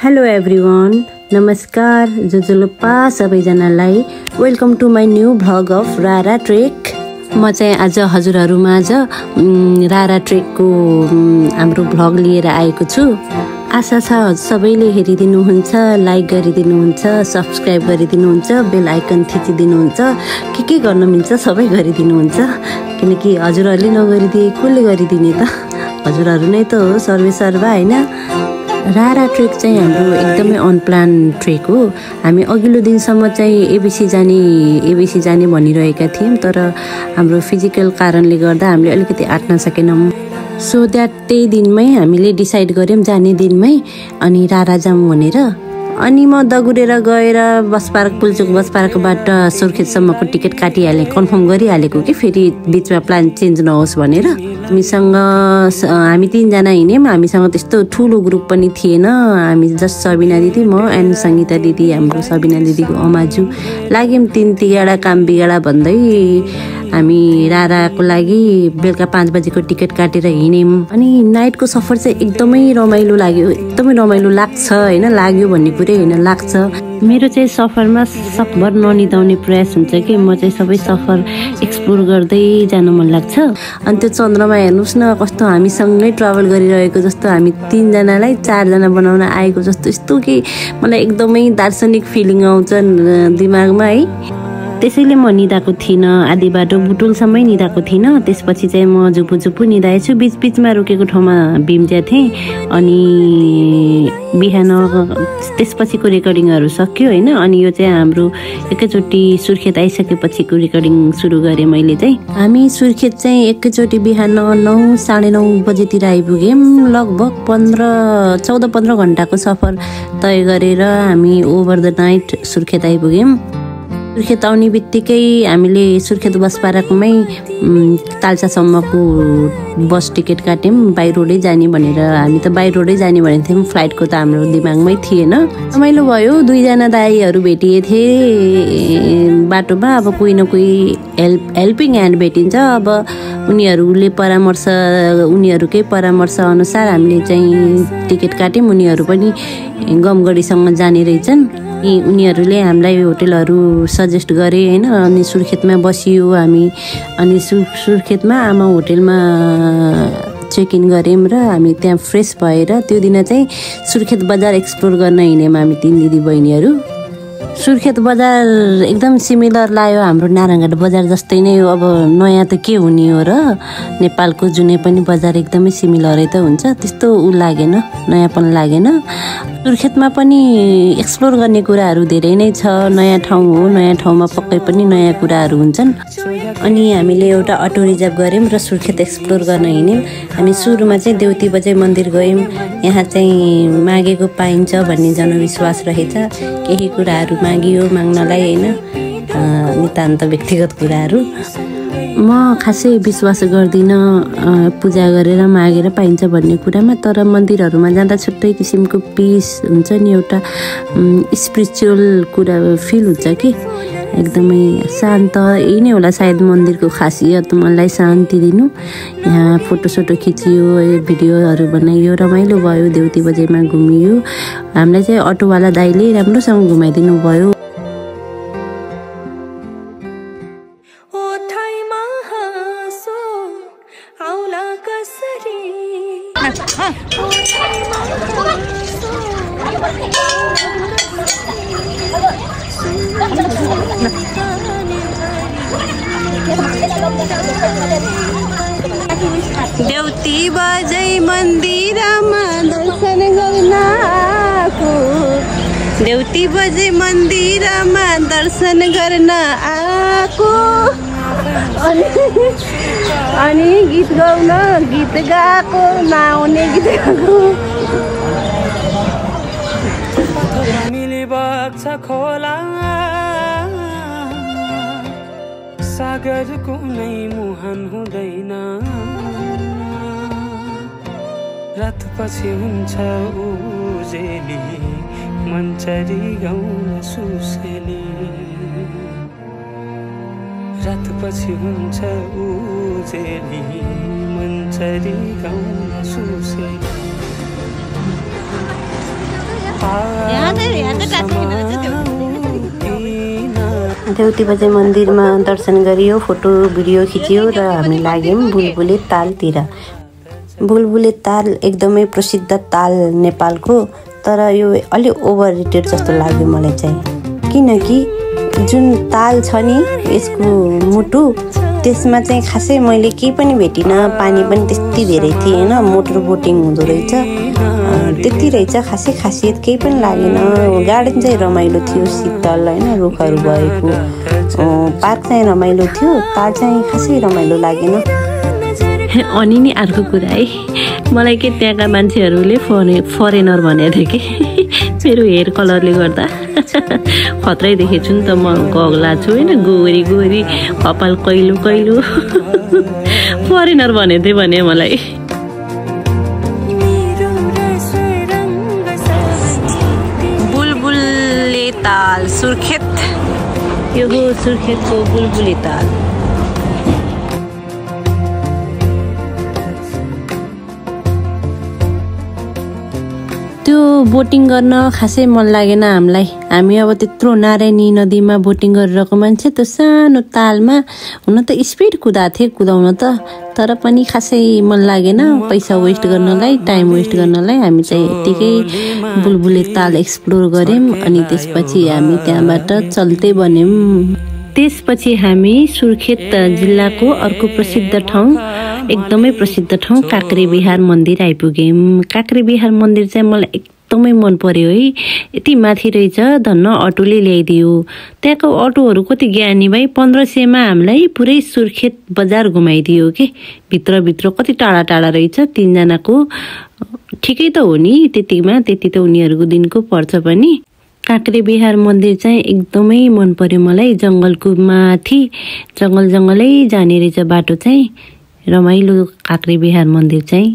Hello everyone, नमस्कार जोजोलोपा सबैजनालाई। Welcome to my new vlog of Rara trek. म चाहिँ आज हजुरहरूमाझ रारा ट्रेकको हाम्रो भ्लग लिएर आएको छु। आशा छ सबैले हेरिदिनुहुन्छ, लाइक गरिदिनुहुन्छ, सब्सक्राइब गरिदिनुहुन्छ, बेल आइकन थिचिदिनुहुन्छ, के गर्न मिल्छ सबै गरिदिनुहुन्छ। किनकि हजुरहरूले नगरिदिए कसले गरिदिने त? हजुरहरू नै त हो सर्वेसर्वा होइन। रारा ट्रेक चाहिँ हाम्रो एकदमै अनप्लान ट्रेक हो। हामी अघिल्लो दिनसम्म चाहिँ एबिसी जाने भनिरहेका थियौँ, तर हाम्रो फिजिकल कारणले गर्दा हामीले अलिकति आँट्न सकेनौँ। सो द्याट त्यही दिनमै हामीले डिसाइड गऱ्यौँ जाने दिनमै अनि रारा जाउँ भनेर। अनि म दगुरेर गएर बसपार्क पुल्चोक बसपार्कबाट सुर्खेतसम्मको टिकट काटिहालेँ, कन्फर्म गरिहालेको कि फेरि बिचमा प्लान चेन्ज नहोस् भनेर। हामी 3 जना हिँड्यौँ। हामीसँग त्यस्तो ठुलो ग्रुप पनि थिएन। हामी जस्ट सबिना दिदी, म एन्ड सङ्गीता दिदी, हाम्रो सबिना दिदीको अमाजु लाग्यौँ। 3 तिगाडा काम बिगाडा भन्दै हामी राराको लागि बेलुका 5 बजेको टिकट काटेर हिँड्यौँ। अनि नाइटको सफर चाहिँ एकदमै रमाइलो लाग्यो, एकदमै रमाइलो लाग्छ होइन। लाग्यो भन्ने कुरै होइन, लाग्छ। मेरो चाहिँ सफरमा सकभर ननिदाउने प्रयास हुन्छ कि म चाहिँ सबै सफर एक्सप्लोर गर्दै जान मन लाग्छ। अनि त्यो चन्द्रमा हेर्नुहोस् न, कस्तो हामीसँगै ट्राभल गरिरहेको जस्तो, हामी 3 जनालाई 4 जना बनाउन आएको जस्तो, यस्तो कि मलाई एकदमै दार्शनिक फिलिङ आउँछ दिमागमा है। त्यसैले म निदाएको थिइनँ, आधी बाटो बुटुलसम्मै निदाएको थिइनँ। त्यसपछि चाहिँ म झुपु निदाएछु। बिचमा रोकेको ठाउँमा भिम्ज्या थिएँ। अनि बिहान त्यसपछिको रेकर्डिङहरू सक्यो होइन। अनि यो चाहिँ हाम्रो एकैचोटि सुर्खेत आइसकेपछिको रेकर्डिङ सुरु गरेँ मैले चाहिँ। हामी सुर्खेत चाहिँ एकैचोटि बिहान 9 साढे 9 बजेतिर आइपुग्यौँ। लगभग 14-15 घन्टाको सफर तय गरेर हामी ओभर द नाइट सुर्खेत आइपुग्यौँ। सुर्खेत आउने बित्तिकै हामीले सुर्खेत बस पार्कमै तालसासम्मको बस टिकट काट्यौँ। बाई रोडै जाने भनेर, हामी त बाई रोडै जाने भनेको थियौँ। फ्लाइटको त हाम्रो दिमागमै थिएन। रमाइलो भयो। 2 जना दाइहरू भेटिए थिए बाटोमा। अब कोही न कोही हेल्पिङ ह्यान्ड भेटिन्छ। अब उनीहरूकै परामर्श अनुसार हामीले चाहिँ टिकट काट्यौँ। उनीहरू पनि गमगढीसँग जाने रहेछन्। उनीहरूले हामीलाई होटेलहरू सजेस्ट गरे होइन। अनि सुर्खेतमा बसियो हामी। अनि सुर्खेतमा आमा होटेलमा चेक इन गऱ्यौँ र हामी त्यहाँ फ्रेस भएर त्यो दिन चाहिँ सुर्खेत बजार एक्सप्लोर गर्न हिँड्यौँ हामी 3 दिदी बहिनीहरू। सुर्खेत बजार एकदम सिमिलर लाग्यो हाम्रो नारायणघाट बजार जस्तै नै हो। अब नयाँ त के हुने हो र, नेपालको जुनै पनि बजार एकदमै सिमिलरै त हुन्छ। त्यस्तो लागेन, नयाँपन लागेन। सुर्खेतमा पनि एक्सप्लोर गर्ने कुराहरू धेरै नै छ। नयाँ ठाउँ हो, नयाँ ठाउँमा पक्कै पनि नयाँ कुराहरू हुन्छन्। अनि हामीले एउटा अटो रिजर्भ गऱ्यौँ र सुर्खेत एक्सप्लोर गर्न हिँड्यौँ। हामी सुरुमा चाहिँ देउती बजाई मन्दिर गयौँ। यहाँ चाहिँ मागेको पाइन्छ भन्ने जनविश्वास रहेछ। केही कुराहरू मागियो माग्नलाई होइन, नितान्त व्यक्तिगत कुराहरू। म खासै विश्वास गर्दिनँ पूजा गरेर मागेर पाइन्छ भन्ने कुरामा। तर मन्दिरहरूमा जाँदा छुट्टै किसिमको पिस हुन्छ नि, एउटा स्पिरिचुअल कुरा फिल हुन्छ कि एकदमै शान्त। यही नै होला सायद मन्दिरको खासियत, मलाई शान्ति दिनु। यहाँ फोटोसोटो खिचियो, भिडियोहरू बनाइयो, रमाइलो भयो। देउती बजाइमा घुमियो। हामीलाई चाहिँ अटोवाला दाइले राम्रोसँग घुमाइदिनु भयो। देउती बजाई मन्दिरमा दर्शन गर्न आएको, देउती बजाई मन्दिरमा दर्शन गर्न आएको। अनि गीत गाउन, गीत गाएको, नआउने गीत गाएको। मिली बग्छ खोला, सागर कुनै मुहान हुँदैन। रातपछि हुन्छ उजेली, मन्चरी गाउन सुसेली। रातपछि हुन्छ उजेली, मन्चरी गाउन सुसेली। देउती बजे मन्दिरमा दर्शन गरियो, फोटो भिडियो खिच्यो र हामी लाग्यौँ बुलबुले तालतिर। बुलबुले ताल एकदमै प्रसिद्ध ताल नेपालको, तर यो अलि ओभर रेटेड जस्तो लाग्यो मलाई चाहिँ, किनकि जुन ताल छ नि यसको मुटु त्यसमा चाहिँ खासै मैले केही पनि भेटिनँ। पानी पनि त्यति धेरै थिएन, मोटर बोटिङ हुँदो रहेछ त्यति रहेछ, खासै खासियत केही पनि लागेन। गार्डन चाहिँ रमाइलो थियो, शीतल होइन, रुखहरू भएको पार्क चाहिँ रमाइलो थियो, ताल चाहिँ खासै रमाइलो लागेन। अनि नि अर्को कुरा है, मलाई के त्यहाँका मान्छेहरूले फरेनर भनेको थियो कि मेरो हेयर कलरले गर्दा खत्रै देखेको छु नि त, म गगला छु होइन, गोरी गोरी कपाल कैलो कैलो फरेनर भनेको थियो भने मलाई। बुलबुले ताल सुर्खेत, यो हो सुर्खेतको बुलबुले ताल। त्यो बोटिङ गर्न खासै मन लागेन हामीलाई। हामी अब त्यत्रो नारायणी नदीमा बोटिङ गरिरहेको मान्छे त्यो सानो तालमा, हुन त स्पिड कुदाएको थिएँ कुदाउन त, तर पनि खासै मन लागेन पैसा वेस्ट गर्नलाई, टाइम वेस्ट गर्नलाई। हामी चाहिँ यत्तिकै बुलबुले ताल एक्सप्लोर गऱ्यौँ अनि त्यसपछि हामी त्यहाँबाट चल्दै बन्यौँ। त्यसपछि हामी सुर्खेत जिल्लाको अर्को प्रसिद्ध ठाउँ, एकदमै प्रसिद्ध ठाउँ काँक्रेबिहार मन्दिर आइपुग्यौँ। काँक्रेबिहार मन्दिर चाहिँ मलाई एकदमै मन पर्यो है, यति माथि रहेछ, धन्न अटोले ल्याइदियो। त्यहाँको अटोहरू कति ज्ञानी भाइ, 1500मा हामीलाई पुरै सुर्खेत बजार घुमाइदियो के। भित्रभित्र कति टाढा टाढा रहेछ, 3 जनाको ठिकै त हो नि, त्यतिमा त्यति त उनीहरूको दिनको पर्छ पनि। काँक्रेबिहार मन्दिर चाहिँ एकदमै मन पर्यो मलाई, जङ्गलको माथि जङ्गलै जाने रहेछ बाटो चाहिँ, रमाइलो काँक्रेबिहार मन्दिर चाहिँ।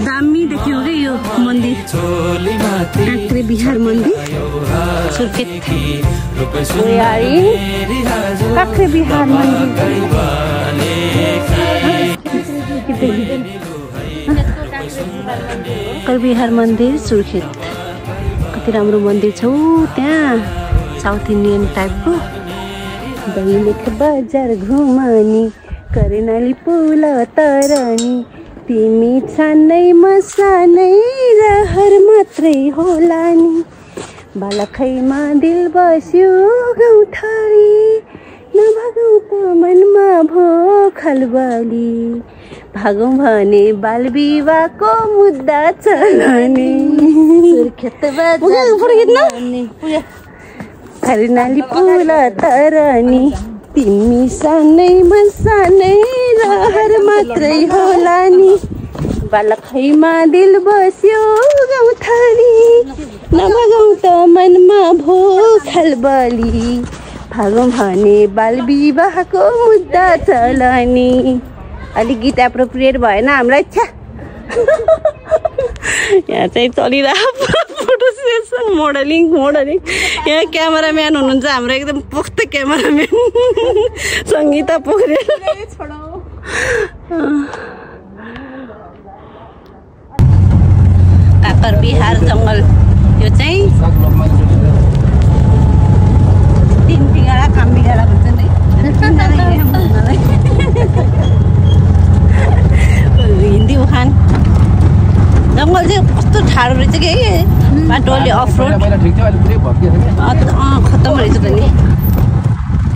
दामी देखियो रे यो मन्दिर, काँक्रेबिहार मन्दिर सुर्खेत। काँक्रेबिहार मन्दिर काँक्रेबिहार मन्दिर सुर्खेत, कति राम्रो मन्दिर छ त्यहाँ, साउथ इन्डियन टाइपको। दैलेख बजार घुमानी, कर्णाली पुल तरनी, तिमी छानै मसानै रहर मात्रै होला नि। बालखैमा दिल बस्यो गौथली, नभागौँ त मनमा भो खलबली। भागौँ भने बाल विवाहको मुद्दा चलाउने। सुर्खेत बजार कर्णाली पुल तरनी, तिमी सानै मसानै रहर मात्रै होला नि। बालखैमा दिल बस्यो गौथली, नभागौँ त मनमा भो खलबली। भागौँ भने बाल विवाहको मुद्दा चलानी। अलिक गीत एप्रोप्रिएट भएन हामीलाई, छ्या। यहाँ चाहिँ चलिरहेको फोटो सेसन, मोडलिङ। यहाँ क्यामेराम्यान हुनुहुन्छ हाम्रो एकदम पोख्त क्यामेराम्यान सङ्गीता पोखरेल। काँक्रेबिहार जङ्गल यो चाहिँ 3 बिगाडा काम बिगाडा भन्छ नि, हिन्दी उखान। जङ्गल चाहिँ कस्तो ठाडो रहेछ कि बाटो, अलि अफ रोड खत्तम रहेछ त नि।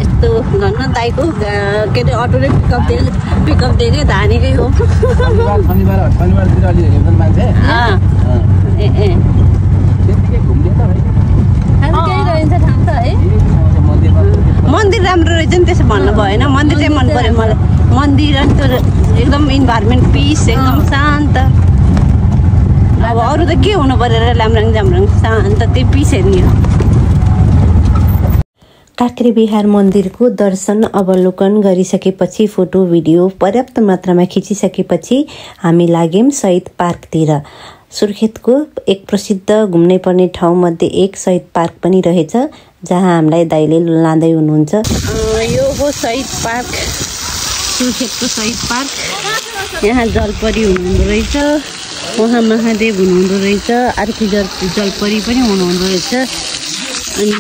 यस्तो झन् दाइको के अरे अटोले पिकअप दिएकै धानेकै हो। मन्दिर राम्रो रहेछ नि, त्यसो भन्नु भएन। मन्दिर चाहिँ मन पर्यो मलाई, मन्दिर अनि त्यो एकदम इन्भाइरोमेन्ट पिस, एकदम शान्त। अब अरू त के हुनु परेर लामराङ जामराङ शान्त, त्यो पिस हेर्ने हो। काँक्रेबिहार मन्दिरको दर्शन अवलोकन गरिसकेपछि, फोटो भिडियो पर्याप्त मात्रामा खिचिसकेपछि हामी लाग्यौँ शहीद पार्कतिर। सुर्खेतको एक प्रसिद्ध घुम्नै पर्ने ठाउँमध्ये एक शहीद पार्क पनि रहेछ, जहाँ हामीलाई दाइले लाँदै हुनुहुन्छ। यो हो शहीद पार्क, सुर्खेतको शहीद पार्क। यहाँ जलपरी हुनुहुँदो रहेछ, उहाँ महादेव हुनुहुँदो रहेछ, अर्को जलपरी पनि हुनुहुँदो रहेछ। अनि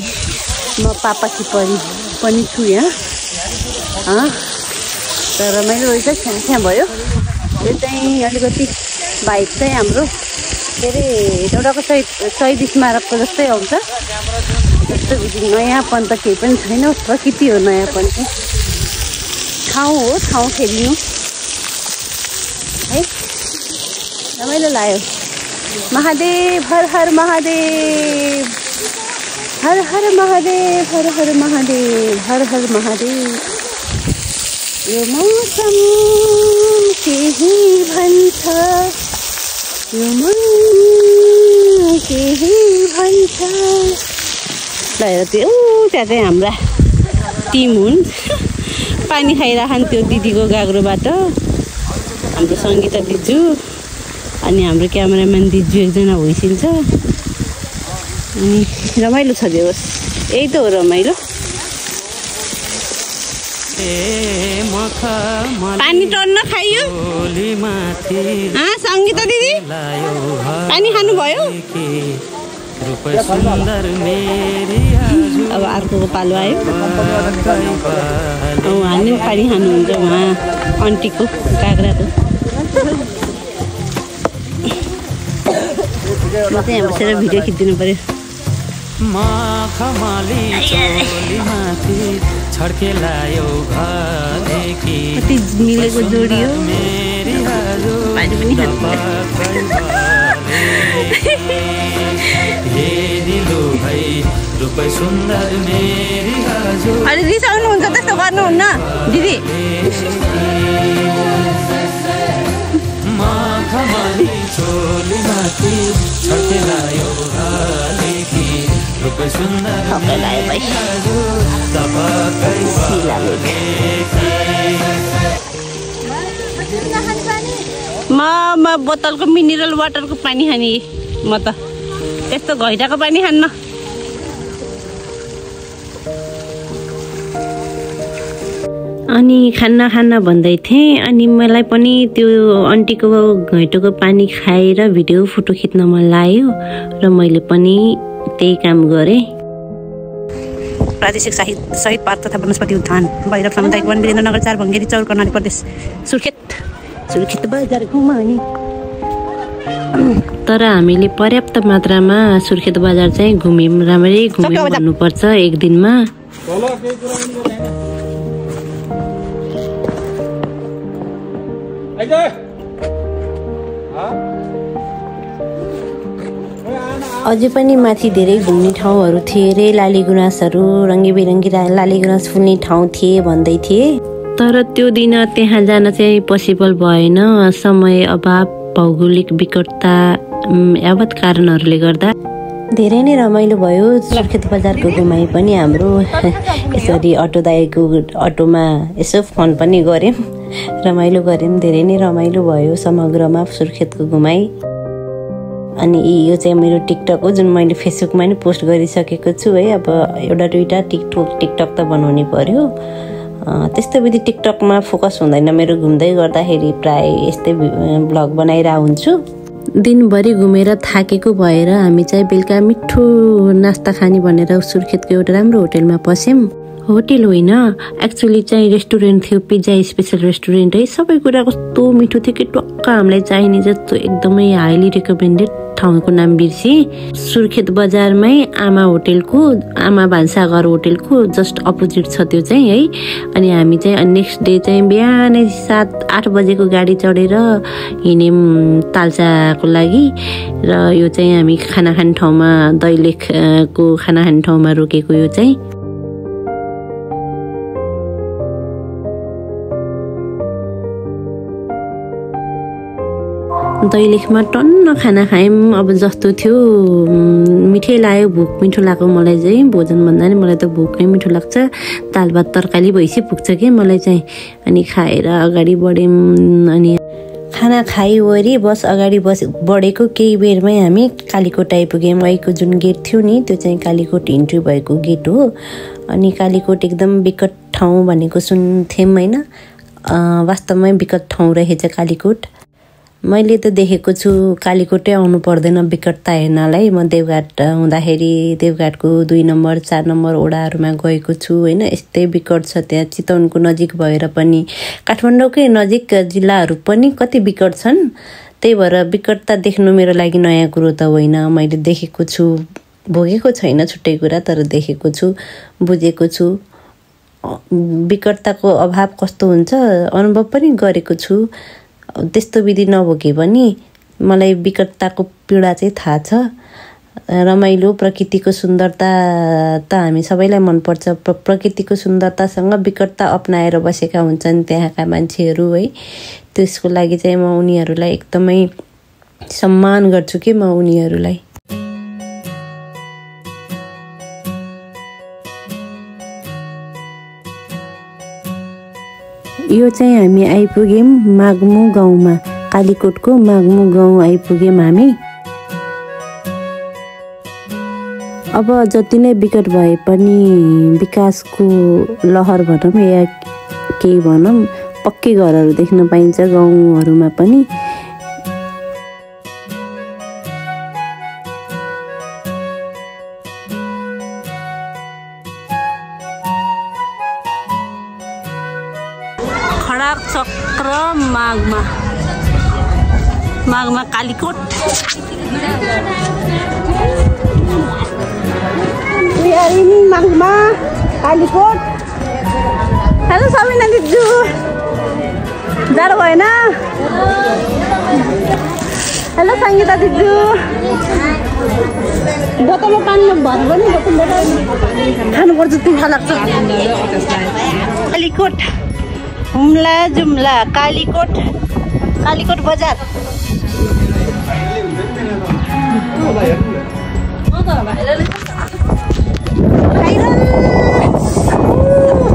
म पापाकी परी पनि छु यहाँ। तर रमाइलो रहेछ, छ्याँ भयो। यो चाहिँ अलिकति बाइक चाहिँ हाम्रो के अरे एउटाको शहीद स्मारकको जस्तै आउँछ। जस्तो नयाँपन त केही पनि छैन, प्रकृति हो नयाँपन चाहिँ। ठाउँ हो, ठाउँ खेलिनु है, रमाइलो लाग्यो। महादेव हर हर महादेव, हर हर महादेव, हर हर महादेव, हर हर महादेव। यो मौसम केही भन्छ, यो मन केही भन्छ। ल त्यो त्यहाँ चाहिँ हाम्रा टिम हुन्, पानी खाइरहन् त्यो दिदीको गाग्रोबाट। हाम्रो सङ्गीता दिजु अनि हाम्रो क्यामेराम्यान दिजु एकजना भइसिन्छ। अनि रमाइलो छ जे होस्, यही त हो रमाइलो। पानी टन्न खाइयो सङ्गीता दिदी, पानी खानुभयो? अब अर्को पालो आयो, उहाँले पनि पानी खानुहुन्छ, उहाँ आन्टीको काँक्राको। म चाहिँ यहाँ बसेर भिडियो खिचिदिनु पर्यो। कति मिलेको जोडी हो, पानी पनि अरे रिसाउनुहुन्छ त्यस्तो गर्नुहुन्न दिदी। म बोतलको मिनरल वाटरको पानी खाने, म त त्यस्तो घैटाको पानी खान्न। अनि खाना भन्दै थिएँ, अनि मलाई पनि त्यो आन्टीको घैँटोको पानी खाएर भिडियो फोटो खिच्न मन लाग्यो र मैले पनि त्यही काम गरेँ। प्रादेशिक शहीद पार्क तथा वनस्पति उद्यान, भैरव सामुदायिक वन, वीरेन्द्रनगर 4, भङ्गेरी चौर, कर्णाली प्रदेश, सुर्खेत बजार घुमाउने। तर हामीले पर्याप्त मात्रामा सुर्खेत बजार चाहिँ घुम्यौँ, राम्ररी घुम्यौँ भन्नुपर्छ एक दिनमा। अझै पनि माथि धेरै घुम्ने ठाउँहरू थिए रे, लाली गुराँसहरू, रङ्गीबिरङ्गी लाली गुराँस फुल्ने ठाउँ थिए भन्दै थिए। तर त्यो दिन त्यहाँ जान चाहिँ पोसिबल भएन, समय अभाव, भौगोलिक विकटता यावत कारणहरूले गर्दा। धेरै नै रमाइलो भयो सुर्खेत बजारको घुमाइ पनि हाम्रो। यसरी अटो दाइको अटोमा यसो फन पनि गऱ्यौँ, रमाइलो गऱ्यौँ, धेरै नै रमाइलो भयो समग्रमा सुर्खेतको घुमाइ। अनि यो चाहिँ मेरो टिकटक हो, जुन मैले फेसबुकमा नि पोस्ट गरिसकेको छु है। अब एउटा दुईवटा टिकटक त बनाउनै पर्यो। त्यस्तो विधि टिकटकमा फोकस हुँदैन मेरो, घुम्दै गर्दाखेरि प्राय यस्तै ब्लग बनाइरहेको हुन्छु। दिनभरि घुमेर थाकेको भएर हामी चाहिँ बेलुका मिठो नास्ता खाने भनेर सुर्खेतको एउटा राम्रो होटेलमा पस्यौँ। होटेल होइन, एक्चुअली चाहिँ रेस्टुरेन्ट थियो, पिज्जा स्पेसल रेस्टुरेन्ट है। सबै कुरा कस्तो मिठो थियो कि टक्क हामीलाई चाहिने जस्तो, एकदमै हाइली रेकमेन्डेड। ठाउँको नाम बिर्सेँ। सुर्खेत बजारमै आमा भान्साघर होटेलको जस्ट अपोजिट छ त्यो चाहिँ है। अनि हामी चाहिँ नेक्स्ट डे चाहिँ बिहानै 7-8 बजेको गाडी चढेर हिँड्यौँ तालसाको लागि। र यो चाहिँ हामी खाना खाने ठाउँमा, दैलेखको खाना खाने ठाउँमा रोकेको। यो चाहिँ दैलेखमा टन्न खाना खायौँ। अब जस्तो थियो मिठै लाग्यो, भोक मिठो लाग्यो मलाई चाहिँ। भोजन भन्दा नि मलाई त भोक नै मिठो लाग्छ। दाल भात तरकारी भइसक्यो पुग्छ कि मलाई चाहिँ। अनि खाएर अगाडि बढ्यौँ। अनि खाना खाइवरी बस अगाडि बढेको केही बेरमै हामी कालीकोट आइपुग्यौँ। अहिलेको जुन गेट थियो नि त्यो चाहिँ कालीकोट इन्ट्री भएको गेट हो। अनि कालीकोट एकदम विकट ठाउँ भनेको सुन्थ्यौँ होइन, वास्तवमै विकट ठाउँ रहेछ कालीकोट। मैले त देखेको छु कालीकोटै आउनु पर्दैन विकटता हेर्नलाई। म देवघाट हुँदाखेरि देवघाटको 2 नम्बर 4 नम्बर ओडाहरूमा गएको छु होइन, यस्तै विकट छ त्यहाँ। चितवनको नजिक भएर पनि काठमाडौँकै नजिक जिल्लाहरू पनि कति विकट छन्। त्यही भएर विकटता देख्नु मेरो लागि नयाँ कुरो त होइन। मैले देखेको छु, भोगेको छैन छुट्टै कुरा, तर देखेको छु, बुझेको छु। विकटताको अभाव कस्तो हुन्छ अनुभव पनि गरेको छु। त्यस्तो विधि नभोगे पनि मलाई विकटताको पीडा चाहिँ थाहा छ। रमाइलो प्रकृतिको सुन्दरता त हामी सबैलाई मनपर्छ। प्रकृतिको सुन्दरतासँग विकटता अपनाएर बसेका हुन्छन् त्यहाँका मान्छेहरू है। त्यसको लागि चाहिँ म उनीहरूलाई एकदमै सम्मान गर्छु कि म उनीहरूलाई। यो चाहिँ हामी आइपुग्यौँ माग्मु गाउँमा, कालीकोटको माग्मु गाउँ आइपुग्यौँ हामी। अब जति नै विकट भए पनि विकासको लहर भनौँ या केही भनौँ, पक्कै घरहरू देख्न पाइन्छ गाउँहरूमा पनि। खडाक चक्र मागमा कालीकोट। मागमा कालीकोट। हेलो सबिना दिजु, जाडो भएन? हेलो सङ्गीता दिजु। बोतलमा पानीमा भर पनि खानुपर्छ, तिखा लाग्छ। कालीकोट हुम्ला जुम्ला कालीकोट, कालीकोट बजार।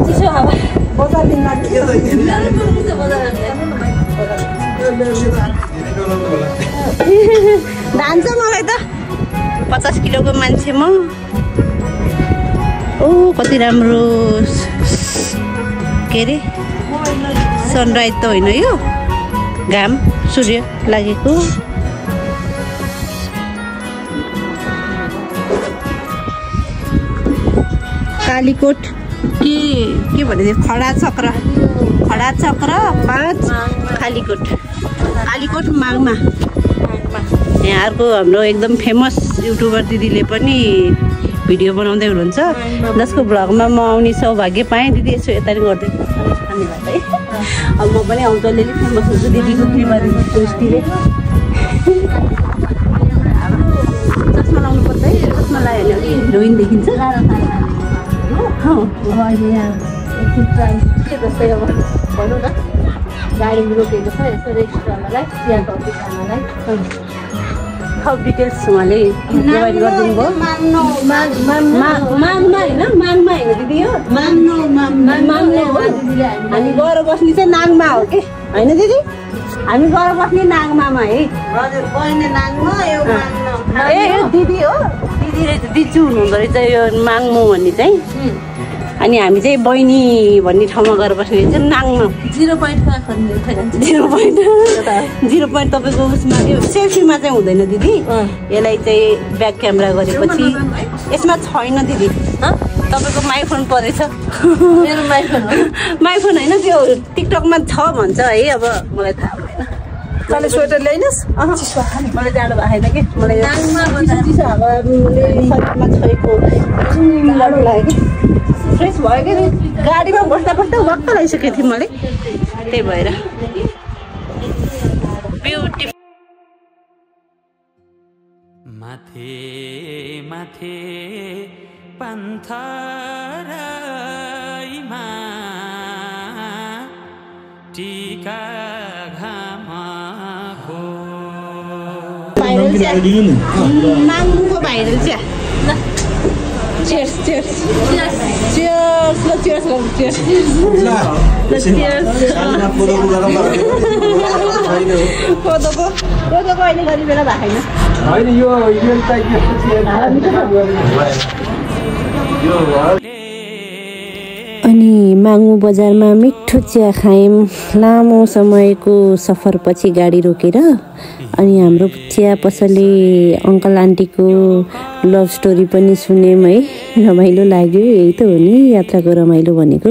चिसो हावा धान्छ मलाई त 50 किलोको मान्छे म। ओ कति राम्रो के अरे सनराइज त होइन यो, घाम सूर्य लागेको। कालीकोट के भने खडा चक्र 5 कालीकोट, कालीकोट मागमा। यहाँ अर्को हाम्रो एकदम फेमस युट्युबर दिदीले पनि भिडियो बनाउँदै हुनुहुन्छ, जसको भ्लगमा म आउने सौभाग्य पाएँ। दिदी यसो यता गर्दै धन्यवाद है। अब म पनि आउँछु, अलिअलि फेमस हुन्छु दिदीको कृपाले दृष्टिले। चस्मा लाउनु पर्छ है, चस्मा लगायो भने हिरोइन देखिन्छ। जस्तै अब भनौँ न गाडी रोकेको छ यसो रेस्टुरेन्टलाई, चिया कफी खानलाई सब डिटेल्स उहाँले प्रोभाइड गरिदिनु भयो। मागमा होइन दिदी, यो माग्नु हो। हामी गएर बस्ने चाहिँ नाङमा हो कि होइन दिदी? हामी गएर बस्ने नाङमामा है। ए यो दिदी हो, दिदी रहेछ, दिजु हुनुहुँदो रहेछ यो माग्मु भन्ने चाहिँ। अनि हामी चाहिँ बहिनी भन्ने ठाउँमा गएर बस्ने चाहिँ नाङमा। 0 पोइन्ट तपाईँको उसमा यो सेल्फीमा चाहिँ हुँदैन दिदी। यसलाई चाहिँ ब्याक क्यामेरा गरेपछि यसमा छैन दिदी। तपाईँको माइफोन परेछ। मेरो माइफोन होइन, त्यो टिकटकमा छ भन्छ है। अब मलाई थाहा भएन। तँले स्वेटर ल्याइनस्? मलाई जाडो भएको छैन कि, मलाई चिसो हावाले शरीरमा छोएको लाग्यो कि फ्रेस भयो कि। गाडीमा बस्दा वाक्क लगाइसकेको थिएँ मैले, त्यही भएर ब्युटिफुल। माथे माथे पन्थराइमा टीका घामको भाइरल चिया, माग्नुको भाइरल चिया। Cheers, cheers. Cheers. Cheers. Lo cheers, lo cheers. Lo cheers. कोदोको अहिले गरी बेला भएको छैन हैन यो चाहिँ अनि माग्मु बजारमा मिठो चिया खायौँ लामो समयको सफरपछि गाडी रोकेर। अनि हाम्रो चिया पसले अङ्कल आन्टीको लभ स्टोरी पनि सुन्यौँ है, रमाइलो लाग्यो। यही त हो नि यात्राको रमाइलो भनेको।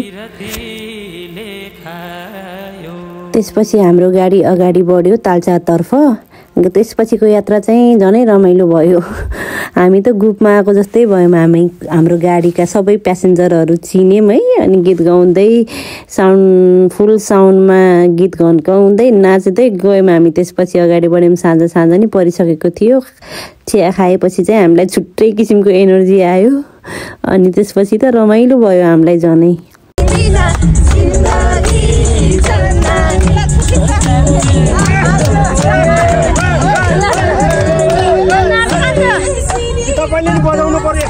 त्यसपछि हाम्रो गाडी अगाडि बढ्यो तालचातर्फ। त्यसपछिको यात्रा चाहिँ झनै रमाइलो भयो। हामी त ग्रुपमा आएको जस्तै भयौँ। हाम्रो गाडीका सबै प्यासेन्जरहरू चिन्यौँ है। अनि गीत गाउँदै फुल साउन्डमा गीत गाउँदै नाच्दै गयौँ हामी। त्यसपछि अगाडि बढ्यौँ। साँझ नि परिसकेको थियो। चिया खाएपछि चाहिँ हामीलाई छुट्टै किसिमको एनर्जी आयो। अनि त्यसपछि त रमाइलो भयो हामीलाई झनै। बजाउनु पर्यो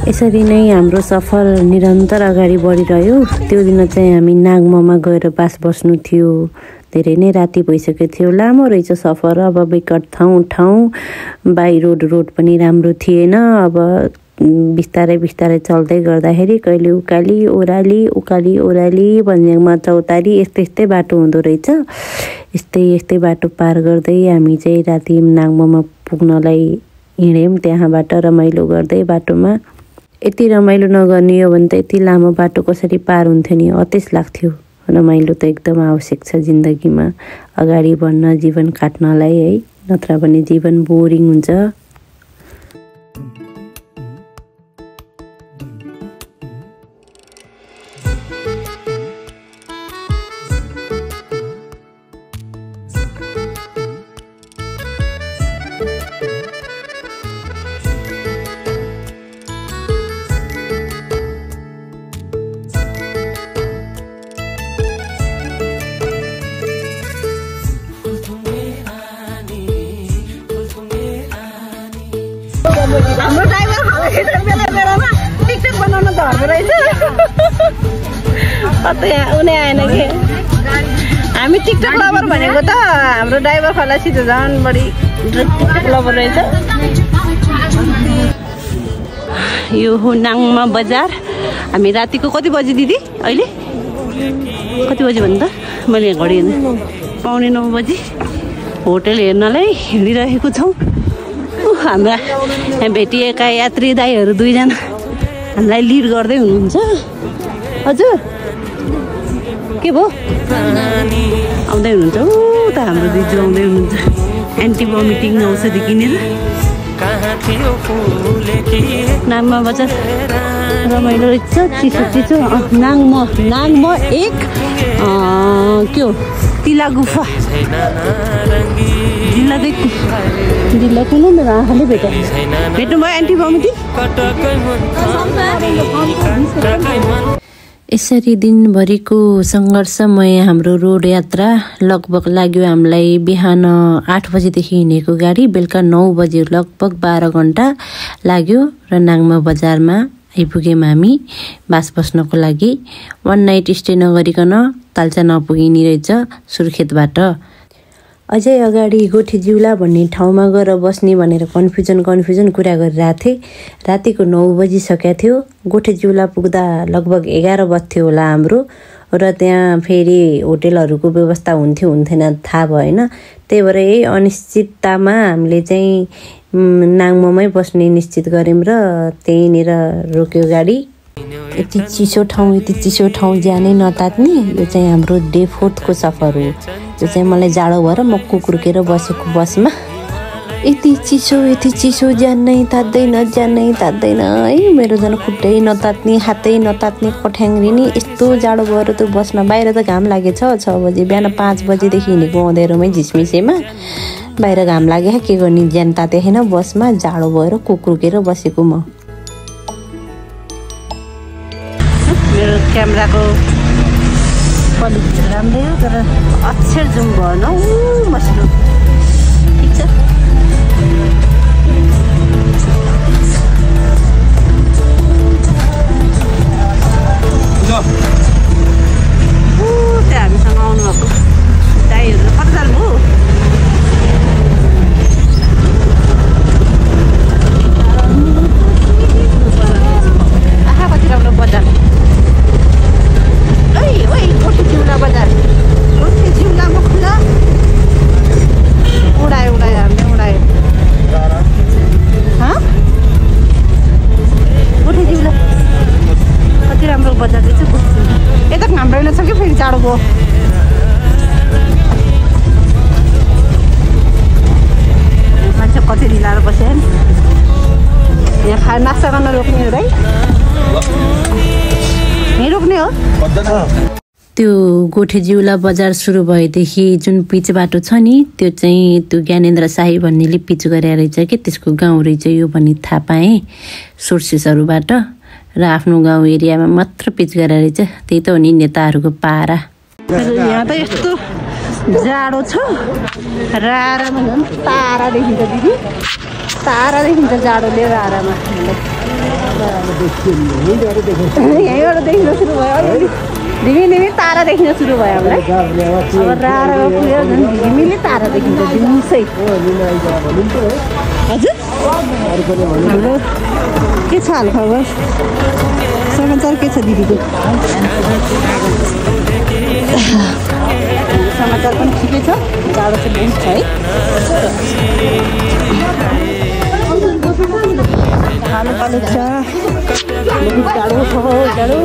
यसरी नै हाम्रो सफर निरन्तर अगाडि बढिरह्यो। त्यो दिन चाहिँ हामी नागमामा गएर बास बस्नु थियो। धेरै नै राति भइसकेको थियो। लामो रहेछ सफर। अब विकट ठाउँ बाई रोड पनि राम्रो थिएन। अब बिस्तारै चल्दै गर्दाखेरि कहिले उकाली ओह्राली भन्ने मात्र उतारी यस्तै बाटो हुँदो रहेछ। यस्तै बाटो पार गर्दै हामी चाहिँ राति नागमामा पुग्नलाई हिँड्यौँ। त्यहाँबाट रमाइलो गर्दै बाटोमा। यति रमाइलो नगर्ने हो भने त यति लामो बाटो कसरी पार हुन्थ्यो नि, अतेस लाग्थ्यो। रमाइलो त एकदम आवश्यक छ जिन्दगीमा, अगाडि बढ्न, जीवन काट्नलाई है। नत्र भने जीवन बोरिङ हुन्छ। हाम्रो ड्राइभर बेला बेलामा टिकटक बनाउन धर्दो रहेछ कतै उनी आएन कि हामी टिकटक लभर भनेको त हाम्रो ड्राइभर खलासी त झन् बढी टिकटक लभर रहेछ यो हो नाङमा बजार हामी रातिको कति बजी दिदी अहिले कति बजी भन्नु त मैले घडी हेर्नु 8:45 बजी होटल हेर्नलाई हिँडिरहेको छौँ हाम्रा यहाँ भेटिएका यात्री दाईहरू दुईजना हामीलाई लिड गर्दै हुनुहुन्छ हजुर के भयो आउँदै हुनुहुन्छ त हाम्रो दिदी आउँदै हुनुहुन्छ एन्टी भमिटिङ औषधि किनेर नाङमा बजार रमाइलो रहेछ चिसो चिसो नाङम एक के हो तिला गुफा जिल्ला कुन मेरो आँखाले भेट्नु भयो एन्टी भमिटिङ यसरी दिनभरिको सङ्घर्षमय हाम्रो रोड यात्रा लगभग लाग्यो हामीलाई बिहान 8 बजीदेखि हिँडेको गाडी बेलुका 9 बजी लगभग 12 घन्टा लाग्यो र नाङमा बजारमा आइपुग्यौँ हामी बास बस्नको लागि 1 नाइट स्टे नगरिकन तालचा नपुगिने रहेछ सुर्खेतबाट अझै अगाडि गोठेजिउला भन्ने ठाउँमा गएर बस्ने भनेर कन्फ्युजन कुरा गरिरहेको थिएँ रातिको 9 बजिसकेको थियो गोठेजिउला पुग्दा लगभग 11 बज्थ्यो होला हाम्रो र त्यहाँ फेरि होटेलहरूको व्यवस्था हुन्थ्यो हुन्थेन थाहा भएन त्यही भएर यही अनिश्चिततामा हामीले चाहिँ नाङमामै बस्ने निश्चित गऱ्यौँ र त्यहीँनिर रोक्यो गाडी यति चिसो ठाउँ ज्यानै नतात्ने यो चाहिँ हाम्रो डे 4 को सफर हो जो चाहिँ मलाई जाडो भएर म कुकुर्केर बसेको बसमा यति चिसो ज्यानै तात्दैन है मेरो झन् खुट्टै नतात्ने हातै नतात्ने कठ्याङ्ग्रिनी यस्तो जाडो भएर त्यो बसमा बाहिर त घाम लागेछ 6 बजी बिहान 5 बजीदेखि हिँडेको अँध्यारोमै झिसमिसेमा बाहिर घाम लागे के गर्ने ज्यान तातेखेन बसमा जाडो भएर कुकुर्केर बसेको म मेरो क्यामेराको क्वालिटी राम्रै हो तर अक्षर जुम भएन मसिनो ठिक छ त्यहाँ हामीसँग आउनुभएको दाइहरू कति जानुभयो आँखा कति राम्रो बजार गोठेजिउला बजार गोठेजिउलामा खुला उडायो हामीले उडायो गोठेजिउला कति राम्रो बजार रहेछ यता हाम्रो रहेछ कि फेरि जाडो भयो मान्छे कति ढिलाएर बस्यो नि यहाँ खाएर नास्ता गर्न रोक्ने हो है यहीँ रोक्ने हो त्यो गोठेजिउला बजार सुरु भएदेखि जुन पिच बाटो छ नि त्यो चाहिँ त्यो ज्ञानेन्द्र शाही भन्नेले पिच गरे रहेछ कि त्यसको गाउँ रहेछ यो भन्ने थाहा पाएँ सोर्सेसहरूबाट र आफ्नो गाउँ एरियामा मात्र पिच गरे रहेछ त्यही त हो नि नेताहरूको पारा यहाँ त यस्तो जाडो छ रारामा झन् तारा देखिन्छ दिदी तारा देखिन्छ जाडोले रारामा यहीँबाट देखिन सुरु भयो धिमी तारा देखिन सुरु भयो हामीलाई अब रारामा पुग्यो झन् धिमीले तारा देखिन्छ दिउँसै हजुर हाम्रो के छ हालखबर समाचार के छ दिदीको समाचार पनि ठिकै छ जाडो चाहिँ बहुत छ है खानु पालु छ जाडो छ जाडो